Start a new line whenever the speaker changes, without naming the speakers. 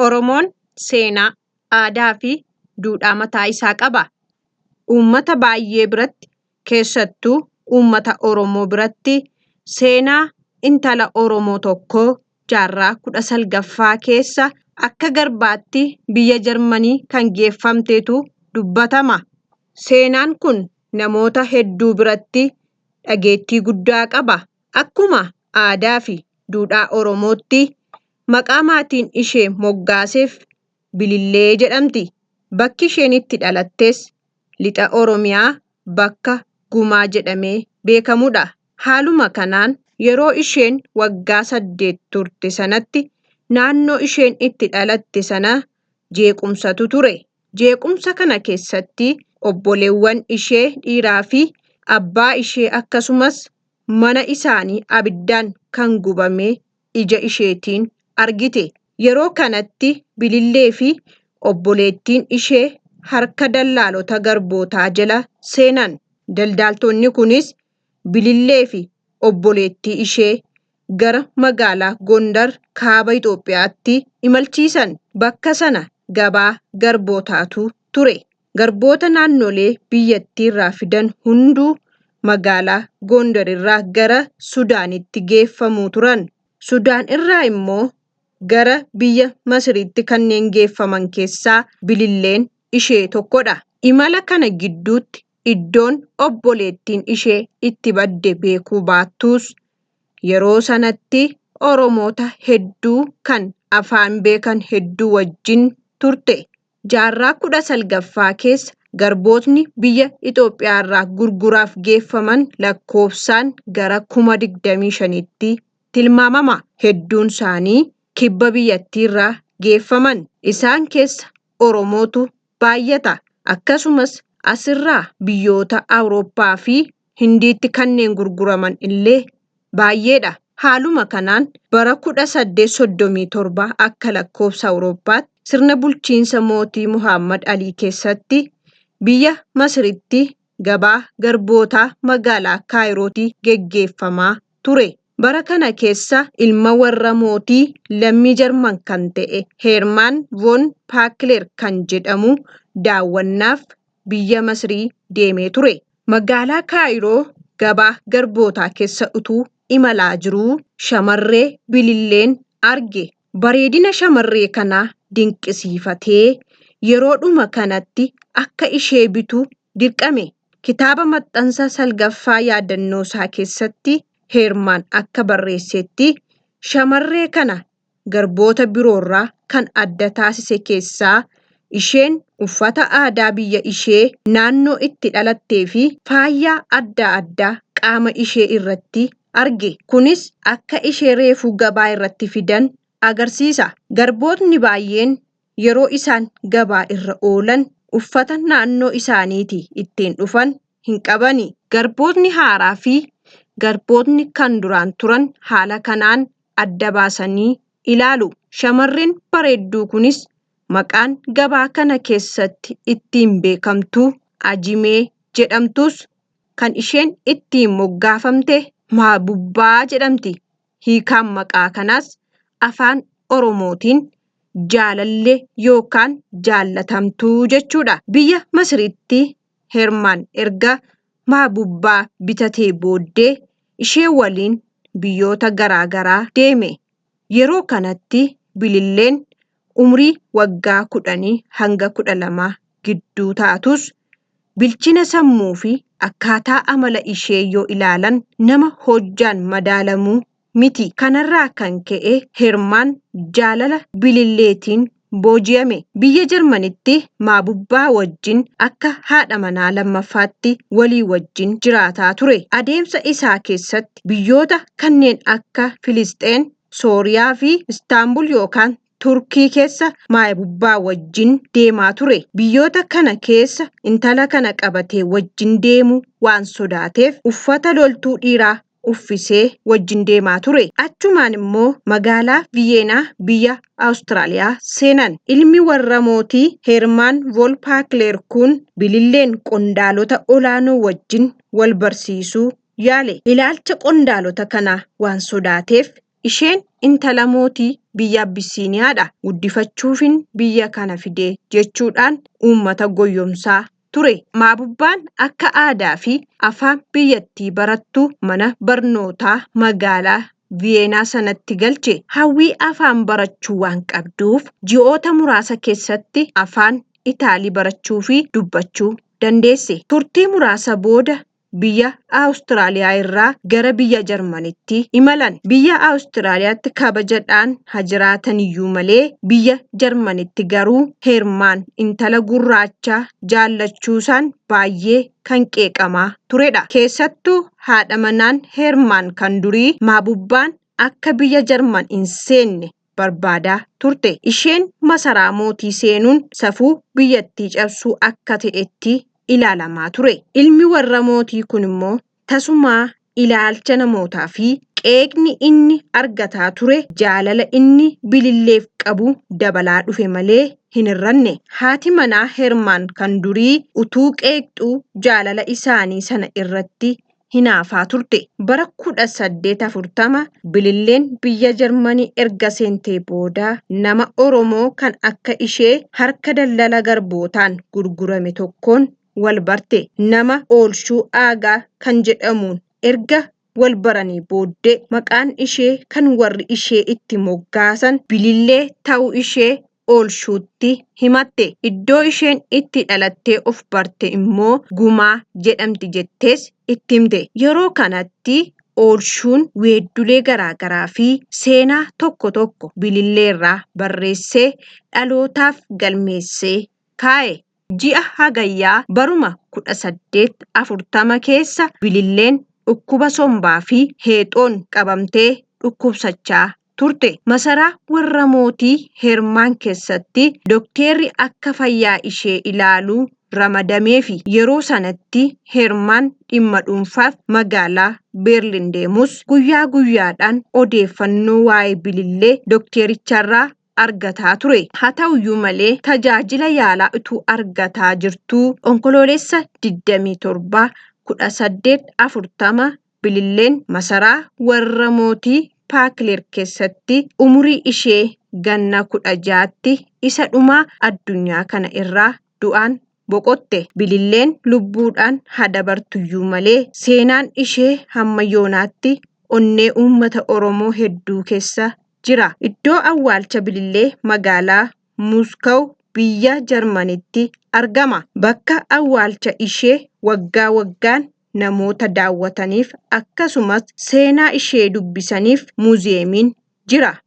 Oromoon seenaa, aadaa fi duudhaa mataa isaa qaba. Uummata baay'ee biratti keessattuu uummata Oromoo biratti seenaa intala Oromoo tokkoo jaarraa 19ffaa keessa akka garbaatti biyya Jarmanii kan geeffamtetu dubbatama. Seenaan kun namoota hedduu biratti dhageettii guddaa qaba. Akkuma aadaa fi duudhaa Oromootti maqaa maatiin ishee moggaaseef Bilillee jedhamti. Bakki isheen itti dhalattes lixa Oromiyaa bakka Gumaa jedhamee beekamudha. Haaluma kanaan yeroo isheen waggaa 8 turte sanatti naannoo isheen itti dhalatte sana jeequmsatu ture. Jeequmsa kana keessatti obboleewwan ishee dhiiraa fi abbaa ishee akkasumas mana isaanii abiddaan kan gubame ija isheetiin argite. Yeroo kanatti Bilillee fi obboleettiin ishee harka dallaalota garbootaa jala seenan. Daldaaltonni kunis Bilillee fi obboleettii ishee gara magaalaa Gondar kaaba Itoophiyaatti imalchiisan. Bakka sana gabaa garbootaatu ture. Garboota naannolee biyyattiirraa fidan hunduu magaalaa Gondar irraa gara Sudaanitti geeffamu turan. Sudaan irraa immoo gara biyya Masiriitti kanneen geeffaman keessaa Bililleen ishee tokkodha. Imala kana gidduutti iddoon obboleettiin ishee itti badde beekuu baattus yeroo sanatti Oromoota hedduu kan afaan beekan hedduu wajjin turte. Jaarraa 19ffaa keessa garbootni biyya Itoophiyaarraa gurguraaf geeffaman lakkoofsaan gara 25,000tti tilmaamama. Hedduun isaanii kibba biyyattiirraa geeffaman. Isaan keessa Oromootu baay'ata. Akkasumas asirraa biyyoota Awurooppaa fi Hindiitti kanneen gurguraman illee baay'eedha. Haaluma kanaan bara 1837 akka lakkoofsa Awurooppaatti sirna bulchiinsa mootii Muhammad Alii keessatti biyya Masiritti gabaa garbootaa magaalaa Kaayirootti geggeeffamaa ture. Bara kana keessa ilma warra mootii lammii Jarman kan ta'e Heermaan von Paakler kan jedhamu daawwannaaf biyya Masirii deemee ture. Magaalaa Kaayiroo gabaa garbootaa keessa utuu imalaa jiruu shamarree Bililleen arge. Bareedina shamarree kanaa dinqisiifatee yeroodhuma kanatti akka ishee bitu dirqame. Kitaaba maxxansa salgaffaa yaadannoo isaa keessatti Heermaan akka barreessetti shamarree kana garboota biroorraa kan adda taasise keessaa isheen uffata aadaa biyya ishee naannoo itti dhalattee fi faaya adda addaa qaama ishee irratti arge. Kunis akka ishee reefuu gabaa irratti fidan agarsiisa. Garbootni baay'een yeroo isaan gabaa irra oolan uffata naannoo isaaniitii ittiin dhufan hin qabani. Garbootni haaraa fi garbootni kan duraan turan haala kanaan adda baasanii ilaalu. Shamarreen bareedduu kunis maqaan gabaa kana keessatti ittiin beekamtu Ajimee jedhamtus kan isheen ittiin moggaafamte Maabubbaa jedhamti. Hiikaan maqaa kanaas afaan Oromootiin jaalallee yookaan jaallatamtuu jechuudha. Biyya Masiriitti Heermaan erga Maabubbaa bitatee booddee ishee waliin biyyoota garaa garaa deeme. Yeroo kanatti Bililleen umrii waggaa 10 hanga 12 gidduu taatus bilchina sammuu fi akkaataa amala ishee yoo ilaalan nama hojjaan madaalamuu miti. Kanarraa kan ka'e Heermaan jaalala Bililleetiin booji'ame. Biyya Jarmanitti Maabubbaa wajjin akka haadha manaa lammaffaatti walii wajjin jiraataa ture. Adeemsa isaa keessatti biyyoota kanneen akka Filisxeen, Sooriyaa fi Istaanbul yookaan Turkii keessa Maabubbaa wajjin deemaa ture. Biyyoota kana keessa intala kana qabatee wajjin deemuu waan sodaateef uffata loltuu dhiiraa uffisee wajjin deemaa ture. Achumaan immoo magaalaa Viyeenaa biyya Awustiraaliyaa seenan. Ilmi warra mootii Heermaan Voolpaakler kun Bililleen qondaalota olaanoo wajjin wal barsiisuu yaale. Ilaalcha qondaalota kanaa waan sodaateef isheen intala mootii biyya Abisiiniyaadha. Guddifachuufin biyya kana fide jechuudhaan uummata goyyomsaa ture. Maabubbaan akka aadaa fi afaan biyyattii barattu mana barnootaa magaalaa Viyeenaa sanatti galche. Hawwii afaan barachuu waan qabduuf ji'oota muraasa keessatti afaan Itaalii barachuu fi dubbachuu dandeesse. Turtii muraasa booda biyya Awustiraaliyaa irraa gara biyya Jarmanitti imalan. Biyya Awustiraaliyaatti kabajaadhaan haa jiraatan iyyuu malee biyya Jarmanitti garuu Heermaan intala gurraacha jaallachuusaan baay'ee kan qeeqamaa turedha. Keessattuu haadha manaan Heermaan kan durii Maabubbaan akka biyya Jarman hin seenne barbaadaa turte. Isheen masaraa mootii seenuun safuu biyyattii cabsuu akka ta'etti ilaalamaa ture. Ilmi warra mootii kun immoo tasumaa ilaalcha namootaa fi qeeqni inni argataa ture jaalala inni bililleef qabu dabalaa dhufe malee hin hir'anne. Haati manaa Heermaan kan durii utuu qeeqxuu jaalala isaanii sana irratti hinaafaa turte. Bara 1840 bililleen biyya Jarmanii erga seentee booda nama Oromoo kan akka ishee harka daldala garbootaan gurgurame tokkoon wal barte. Nama Oolshuu Aagaa kan jedhamuun erga wal baranii booddee maqaan ishee kan warri ishee itti moggaasan Bilillee ta'uu ishee Oolshuutti himatte. Iddoo isheen itti dhalattee of barte immoo Gumaa jedhamti jettees itti himte. Yeroo kanatti Oolshuun weeddulee garaagaraa fi seenaa tokko tokko Bililleerraa barreessee dhalootaaf galmeessee kaa'e. Ji'a Hagayyaa baruma 1840 keessa Bililleen dhukkuba sombaa fi heexoon qabamtee dhukkubsachaa turte. Masaraa warra mootii Heermaan keessatti dookterri akka fayyaa ishee ilaalu ramadameefi. Yeroo sanatti Heermaan dhimma dhuunfaaf magaalaa Beerlin deemus guyyaa guyyaadhaan odeeffannoo waa'ee Bilillee dooktericharraa argataa ture. Haa ta'uyyuu malee tajaajila yaalaa utuu argataa jirtuu Onkoloolessa 27 1840 Bililleen masaraa warra mootii Paakileer keessatti umurii ishee ganna 16tti isa dhumaa addunyaa kana irraa du'aan boqotte. Bililleen lubbuudhaan haa dabartuyyuu malee seenaan ishee hamma yoonaatti onnee uummata Oromoo hedduu keessa jira. Iddoo awwaalcha Bilillee magaalaa Muuskaw biyya Jarmanitti argama. Bakka awwaalcha ishee waggaa waggaan namoota daawwataniif akkasumas seenaa ishee dubbisaniif muuziyeemiin jira.